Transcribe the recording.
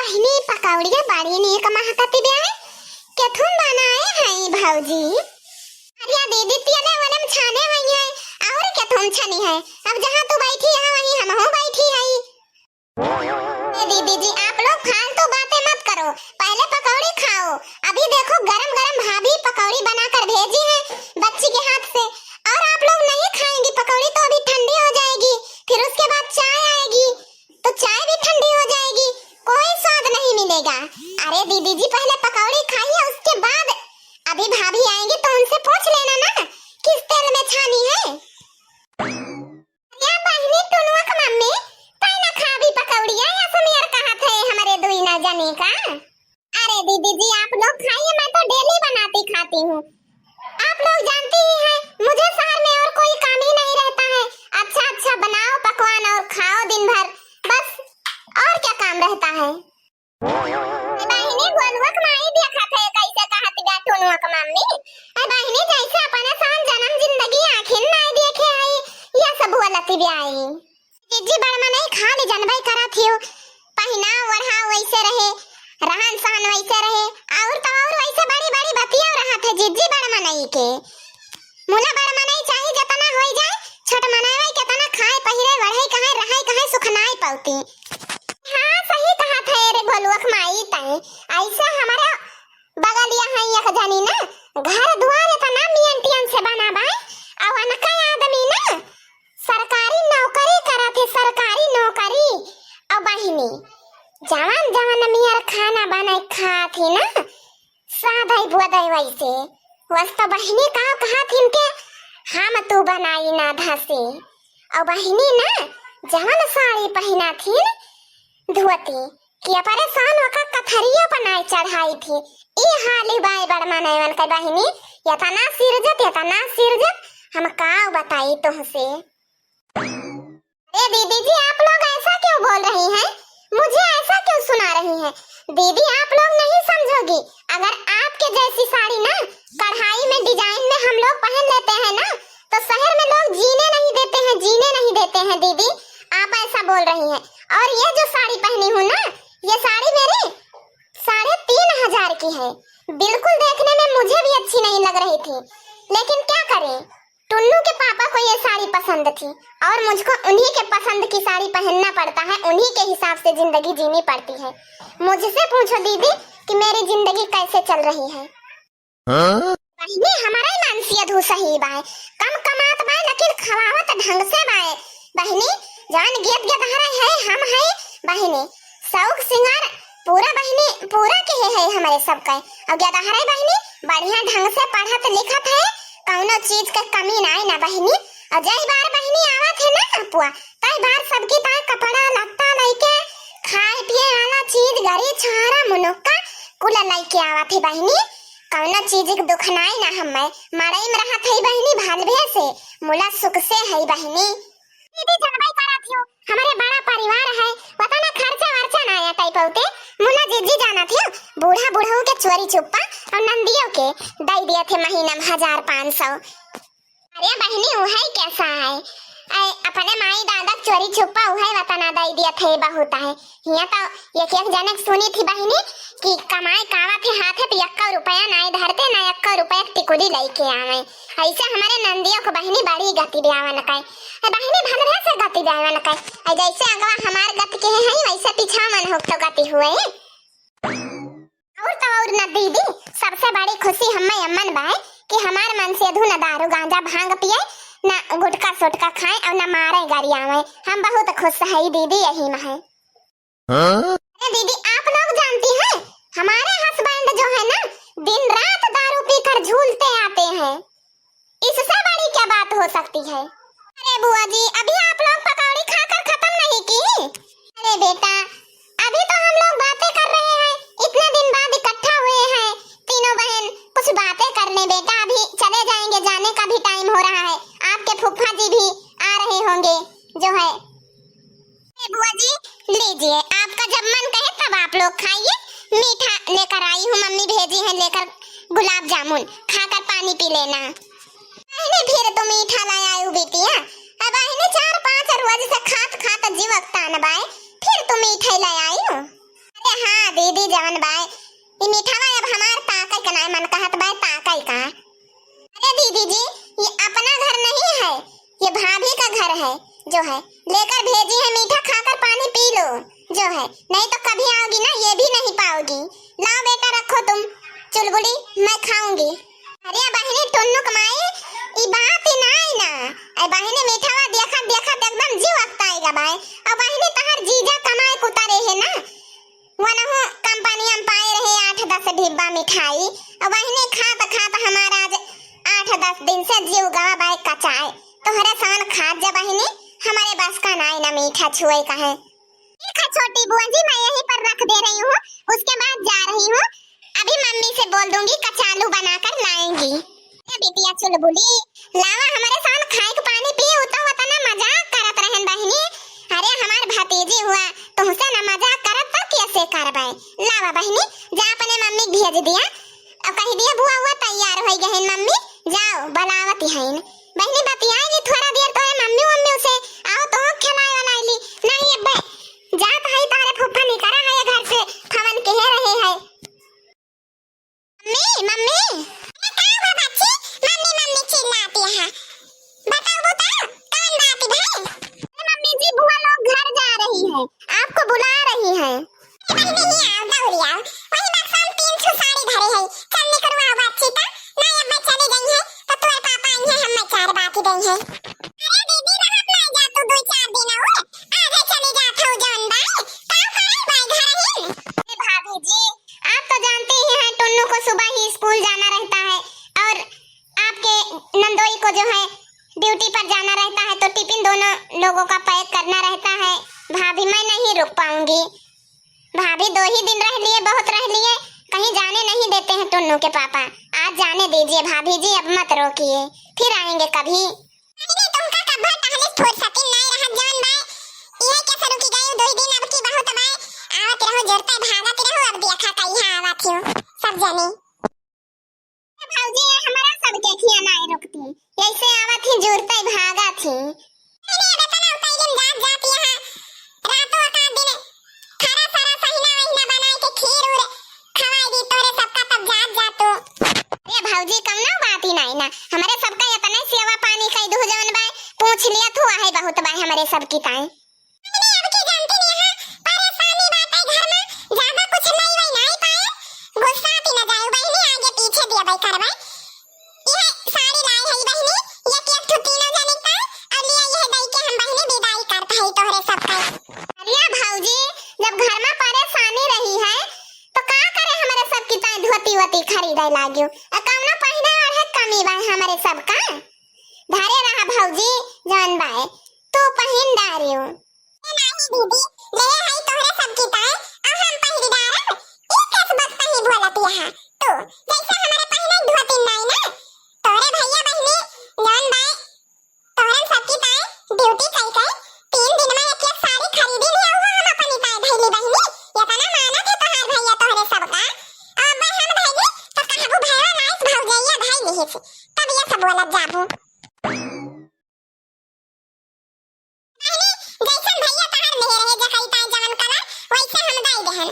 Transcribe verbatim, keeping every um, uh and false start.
बहिनी, पकौड़िया बड़ी नीक महकती बा। केथुन बनाए हैं भौजी? अरे दीदी, तेले वाले में छाने हुई है, और केथुन छनी है? अब जहाँ तू बैठी है, वहीं हमहू बैठी है। ए दीदी जी, आप लोग फालतू बातें मत करो, पहले पकौड़ी खाओ। अभी देखो, गरम गरम भाभी पकौड़ी बना कर भेजी है बच्ची के हाथ से, और आप लोग नहीं खाएंगी पकौड़ी तो अभी ठंडी हो जाएगी, फिर उसके बाद चाय आएगी तो चाय भी ठंडी हो जाएगी, कोई स्वाद नहीं मिलेगा। अरे दीदी जी, पहले पकौड़ी खाइए, उसके बाद अभी भाभी आएंगी तो उनसे पूछ लेना ना किस तेल में छानी है। या बहिनी टुनुआ क मम्मी, तै ना खाबी पकौड़िया, या समियर कहत है हमरे दुई ना जनी का। अरे दीदी जी, आप लोग खाइए, मैं तो डेली बनाती खाती हूँ। आप लोग जानती ही हैं, मुझे शहर में और कोई काम ही नहीं रहता है। अच्छा अच्छा बनाओ पकवान और खाओ दिन भर, बस और क्या काम रहता है। ए बहिनी, गोलुआ क माई देखत है, कैसे कहत बा टुनुआ क मम्मी। ए बहिनी, जैसे अपने सान जनम जिंदगी आँखिन नाई देखे हई, यह सब बोलत बाई। जिज्जी बड़ मनई खाली जनबई करत हियो, पहिनाव ओढ़ाव वैसे रहे, रहन सहन वैसे रहे, और तो और वैसे बड़ी बड़ी बतिया रहत है जिज्जी बड़ मनई के। मुला बड़ मनई चाहे जतना होई जाए, छोट मनई केतना खाए, पहिरे, ओढ़े कहाँ, रहे कहाँ, सुख नाई पौती। हाँ, सही कहत है रे भोलुआ क माई तैं। ऐसे हमारे बगलिया है एक जनी ना, घर दुआर इतना मियन टियन से बना बाय, और अनका आदमी ना सरकारी नौकरी करत है, सरकारी नौकरी। और बहिनी, जवन जवन मियर खाना बनाए खात ही ना, साधई बुअदई वैसे, वस तो बहिनी का कहा थिन के हम तू बनाई ना धसे। और बहिनी ना जवन साड़ी पहिना थिन धोती, कि अपने सान ओका कथरिया पर नाई चढ़ाई थी। ई हाली बाय बड़ मनैवन के बहिनी, इतना सिरजत, इतना सिरजत, हम का बताई तुहसे। अरे दीदी जी, आप लोग ऐसा क्यों बोल रही हैं? मुझे ऐसा क्यों सुना रही हैं? दीदी, आप लोग नहीं समझोगी, अगर आपके जैसी साड़ी ना कढ़ाई में, डिजाइन में हम लोग पहन लेते हैं ना, तो शहर में लोग जीने नहीं देते हैं, जीने नहीं देते हैं दीदी, आप ऐसा बोल रही हैं। और ये जो साड़ी पहनी हूँ ना, ये साड़ी मेरी साढ़े तीन हजार की है, बिल्कुल देखने में मुझे भी अच्छी नहीं लग रही थी, लेकिन क्या करें, टुन्नू के पापा को ये साड़ी पसंद थी और मुझको उन्हीं के पसंद की साड़ी पहनना पड़ता है, उन्हीं के हिसाब से जिंदगी जीनी पड़ती है। मुझसे पूछो दीदी कि मेरी जिंदगी कैसे चल रही है। हाँ? बहिनी, हमारा ही मानसिया धू सही बाय, कम कमात बाय लेकिन खवावत ढंग से बाय। बहिनी, जौन गेद गेदहरा है हम है बहिनी, शौक सिंगार पूरा बहिनी, पूरा के है हमारे सबके। और गेदहरे बहिनी बढ़िया ढंग से पढ़त लिखत है, कौनो चीज के कमी नाई ना बहिनी। और जय बार बहिनी आवत है ना अपुआ, तय बार सबकी ताय कपड़ा लत्ता लइके, खाए पिए वाला चीज, गरी छहारा मुनुक्का कुल लइके आवत है बहिनी। कौनो चीज के दुख नाई ना हम्मे, मड़ई में रहत है बहिनी भलवे से, मुला सुख से है बहिनी। दीदी जनबई करत हो, हमारे बड़ा परिवार है, वतना खर्चा वर्चा ना आया टाइप होते, मुला जिज्जी जानत हो, बूढ़ा बुढ़ऊ के चोरी छुपा और नंदियों के दई दिए थे महीना में हजार पाँच सौ। अरे बहिनी, उहै कैसा है? ऐ, अपने माई दादा क चोरी छुपा उहै वतना दई दिया थे बहुत है। हियाँ तो एक एक जनक सुनी थी बहिनी कि कमाए कावा थे हाथे पे यक्का रुपया नाई धरते, ना यक्का रुपया टिकुली लइके आवे। ऐसे हमारे नंदियों को बहिनी बड़ी गति ब्यावन का। ऐ बहिनी भलवे से गति ब्यावन का। ऐ जैसे अगवा हमार गति के है, वैसे पीछा मन हो तो गति हुए। और तो और न दीदी, सबसे बड़ी खुशी हम्मे अम्मन बाय कि हमार मनसेधू न दारू गांजा भांग पिए, न गुटखा सोटका खाए और न मारे गरियावे। हम बहुत खुश है दीदी यही में है। हाँ? अरे दीदी, आप लोग जानती हैं, हमारे हस्बैंड जो है ना, दिन रात दारू पीकर झूलते आते हैं। इससे बड़ी क्या बात हो सकती है? अरे बुआ जी, अभी आप लोग पकौड़ी खाकर खत्म नहीं की? अरे बेटा, अभी तो हम लोग बातें कर रहे हैं, इतने दिन बाद इकट्ठा हुए हैं तीनों बहन, कुछ बातें कर लें बेटा, अभी चले जाएंगे, जाने का भी टाइम हो रहा है, आपके फूफा जी भी आ रहे होंगे जो है। ए बुआ जी, लीजिए, आपका जब मन कहे तब आप लोग खाइए। मीठा लेकर आई हूँ, मम्मी भेजी है लेकर गुलाब जामुन, खाकर पानी पी लेना। बहिनी, फिर तू मीठा लै आयु बिटिया? अब बहिनी, चार पाँच रोज से खात खात जीव अकतान बाय, फिर तू मीठा लै आयु? अरे हाँ, दीदी जवन बाय, ई मीठावा अब हमार ताकइ का नाय मन कहत बाय, ताकइ का। अरे दीदी जी, ये अपना घर नहीं है, ये भाभी का घर है, जो है लेकर भेजी है मीठा, खाकर पानी पी लो, जो है नहीं तो कभी आओगी ना, ये भी नहीं पाओगी। लाओ बेटा, रखो तुम चुलबुली, मैं खाऊंगी। अरे बहिनी टुन्नू क माई, ई बात ही नाई ना। अरे बहिनी मीठावा देखत देखत एकदम जीव अकताई गा बाय। और बहिनी तहर जीजा कमाए कुतारे है ना, वनहु कंपनिया में पाए रहे आठ दस डिब्बा मिठाई। और बहिनी खात खात हमारा आज आठ दस दिन से जीव गवा बाय कचाए। तोहरे सान खात जा बहिनी, हमारे बस का नाई ना मीठा छुए का है। ठीक है छोटी बुआ जी, मैं यहीं पर रख दे रही हूँ, उसके बाद जा रही हूँ। अभी मम्मी से बोल दूंगी, कचालू बनाकर लाएंगी। ए बिटिया चुलबुली, लावा हमरे साथ खाए के पानी पिए, उ तो वतना मजाक करत रहन बहिनी। अरे हमार भतीजी हुआ, तुमसे ना मजाक करत तो कैसे करबे? लावा बहिनी, जा अपने मम्मी के भेज दिया, अब कह दिया बुआ हुआ तैयार हो गए हैं मम्मी, जाओ बुलावत हैं। बहिनी बतियाएगी थोड़ा देर तोरे मम्मी उम्मी से, आओ तो खिलाए वाला आइली। नहीं अब्बे, जात है तारे फूफा निकरा है घर से, फवन के है रहे है। मम्मी, मम्मी। अरे का हुआ बच्ची? मम्मी, मम्मी चिल्लाती है। बताओ बेटा, कौन बात है? अरे मम्मी जी, बुआ लोग घर जा रही है, आपको बुला रही है। अरे बहिनी, ही आओ, दौड़ी आओ। वही बक्सा में तीन ठो साड़ी धरे है। चल निकलवा बच्ची का। नहीं, अब मैं चली गई है, तो तोर पापा आई है, हम मैं चार बात ही गई है। अरे दीदी, रहत नहीं जा तू दो चार दिन और। आधे चली जात हो जौन बाय। का करे बाय घर ही? अरे भाभी जी, आप तो जानते ही हैं, टुन्नू को सुबह ही स्कूल जाना रहता है और आपके नंदोई को जो है ड्यूटी पर जाना रहता है, तो टिफिन दोनों लोगों का पैक करना रहता है। भाभी, मैं नहीं रुक पाऊंगी। भाभी, दो ही दिन रह लिए, बहुत रह लिए, कहीं जाने नहीं देते हैं टुन्नू के पापा। आज जाने दीजिए भाभी जी, अब मत रोकिए, फिर आएंगे कभी। अरे तुमका कब्बा टहले फुर्सती नाय रहत जौन बाय, इहे के से रुकी गई दो ही दिन, अब की बहुत बाय, आवत रहो जुरते भागत रहो, अब देखा कहिया आवत हो सब जने। ए भौजी, ये हमारा सबके खिया नाय रुकती, ऐसे आवत ही जुरते भागत ही। अरे अब इतना उताई दिन जात जात यहाँ रातों का दिन खरा सरा सहिना वहिना बनाए के खीर उर खवाई दी तोहरे सबका, तब जात जात तू। ए भौजी, कौनो बात ही नाई ना, हमरे सबका इतना सेवा पानी कई दू जौन बाय, पूछ लिया तू, आहे बहुत बाय हमरे सबकी ताई। अरे अब की जानती नहीं है, परेशानी बाटे घर में, ज्यादा कुछ नहीं वही नहीं पाए, गुस्सा पी न जाए बहिनी, आगे पीछे दिया भाई करवाए। यह साड़ी लाई है बहिनी, ये एक ठो तीनों जने का, और लिया यह दई के हम बहिनी विदाई करत है तोहरे सबका। अरे भौजी, जब घर में परेशानी रही है, तो का करे हमरे सबकी ताई धोती वोती खरीदे लाग्यो? आ कौनो पहिने ओढ़े कमी बाय हमरे सबका? धरे रहा भौजी, जौन बाय, तू पहिन डारियो। ए नाही दीदी, ले हई तोहरे सबकी ताई, आ हम पहिरी डारब, ई कस बक तही बोलत यहाँ। तू, जैसे हमरे पहिने धोती नाई ना, तोहरे भैया बहिनी, जौन बाय, तोहरन सबकी ताई, ड्यूटी कई कई, तीन दिन में एक एक साड़ी खरीदी लिया हुआ हम अपनी ताई धैली बहिनी, इतना मानत है तोहार भैया तोहरे सबका, अब भाई हम धैली, तो कहबू भैया नाइस भौजैया धैली ही से, तब ये सब बोलत जाबू। बहिनी, जैसन भैया तहार मेहर है, जकई ताई जवन कलर, वैसे हम दई देहन।